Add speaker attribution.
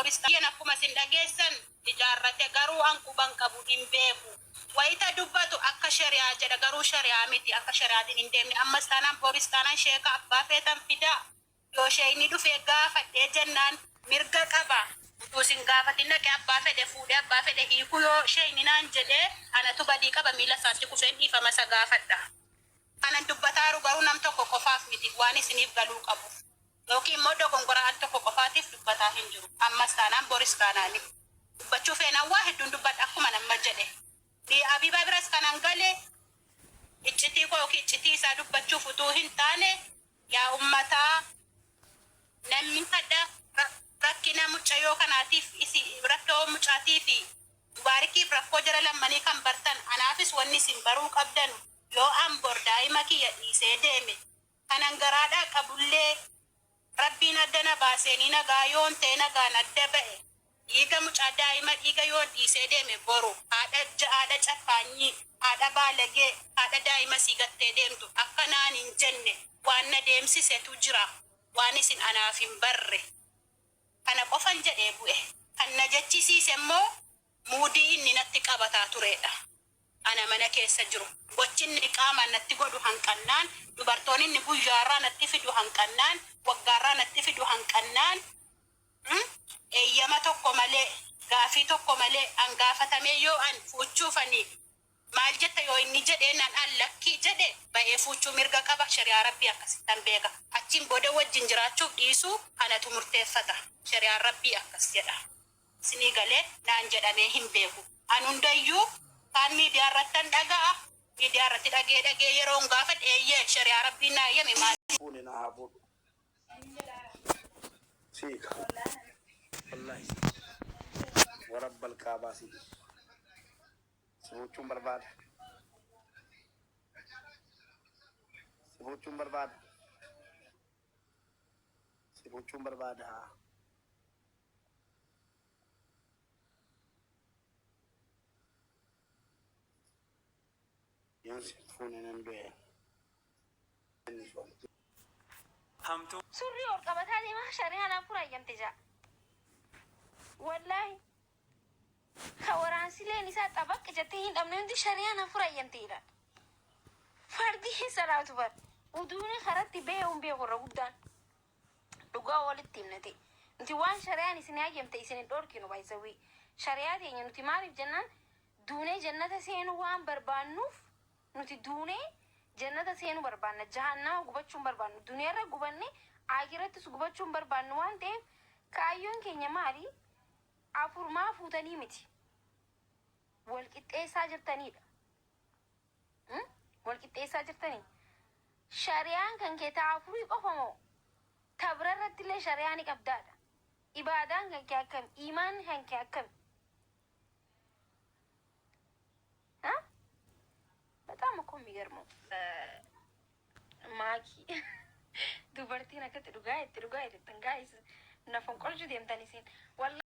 Speaker 1: boris taanaan akkuma isin dhageessan ijaarrate garuu an quban qabu hin beeku. Wayita dubbatu akka shari'aa jedha garuu shari'aa miti akka shari'aatiin hin deemne ammas taanaan boris taanaan sheeka abbaa feetan fidaa yoo sheeyni dhufee gaafadhee jennaan mirga qaba utuu isin gaafatin dhaqee abbaa fedhe fuudhee abbaa fedhe hiikuu yoo sheeyni naan jedhee anatu badii qaba miila isaatti kufeen dhiifama isa gaafadha. Kanan dubbataaru garuu nam tokko qofaaf miti waan isiniif galuu qabuuf. Yookiin immoo dogongora al tokko qofaatiif dubbataa hin jiru. Ammas taanaan boris taanaani. Dubbachuu feenaan waa hedduun dubbadha akkuman amma jedhe. Abiibaa biras kanan gale iccitii koo yookiin iccitii isaa dubbachuuf utuu hin taane yaa ummataa namni hadha rakkina mucayyoo kanaatiif isi rakkoo mucaatii fi Mubaarikiif rakkoo jara lammanii kan bartan anaafis wanni isin baruu qabdanu yoo an bor daa'ima kiyya dhiisee deeme kanan garaadhaa qabullee Rabbiin adda na baaseenii nagaa yoon ta'e nagaan adda ba'e dhiiga mucaa daa'ima dhiiga yoon dhiisee deeme boru haadha haadha cakkaanyii haadha baalagee haadha daa'ima sii gattee deemtu akka naan hin jenne waan na deemsisetu jira waan isin anaaf hin barre. Kana qofan jedhee bu'e. Kan na jechisiise immoo muudii inni natti qabataa tureedha. Ana mana keessa jiru. Gochi inni qaamaan natti godhu hanqannaan, dubartoonni inni guyyaarraa natti fidu hanqannaan, waggaarraa natti fidu hanqannaan, eeyyama tokko malee, gaafii tokko malee an gaafatamee yoo an fuuchuuf ani Maal jetta yoo inni jedhee nan an lakkii jedhe ba'ee fuuchuu mirga qaba shari'aa rabbii akkasittan beeka achiin booda wajjin jiraachuuf dhiisuu anatu murteeffata shari'aan rabbii akkas jedha isinii galee naan jedhamee hin beeku an hundayyuu kaan miidiyaa irrattan dhaga'a miidiyaa irratti dhagee dhagee yeroon gaafadhe eeyyee shari'aa rabbiin naa eeyyame maal
Speaker 2: Fuune na haa fuudhu. Siika. Wallahi siika. Warabbal kaabaa siika. Si fuuchuun barbaada. Si fuuchuun barbaada. Si fuuchuun barbaada. Yoon si fuune nan du'e.
Speaker 3: Hamtuu.
Speaker 4: Surrii ol qabataa deemaa shari'aan hafuura hayyamte ja'a. Wallaahi. Ka waraansileen isaa xabaq jettee hin dhabne hundi shari'aan hafuura hayyamte jedhan. Fardi hin salaatu bar. Uduuni karatti bahee hin beeku irra guddaan. Dhugaa walitti himna ta'e. Nuti waan shari'aan isin hayyamte isin hin dhorkinu by the way. Shari'aa teenya nuti maaliif jennaan duunee jannata seenuu waan barbaannuuf nuti duunee jannata seenuu barbaanna. Jahannama gubachuu hin barbaannu. Duniyaarra gubanne aakirattis gubachuu hin barbaannu waan ta'eef kaayyoon keenya maali? 4 maa fuutanii miti wal qixxeessaa jirtaniidha. Hmm? Wal qixxeessaa jirtanii. Shari'aan kan kee ta afurii qofa moo ta bira irratti illee shari'aa ni qabdaadha. Ibaadaan kan kee akkami? Iimaanni kan kee akkami? Ha? በጣም እኮ የሚገርመው maakii dubartiin akkatti dhugaa itti dhugaa jettan gaayis na fonqolchuu deemtan isin. Wallahi.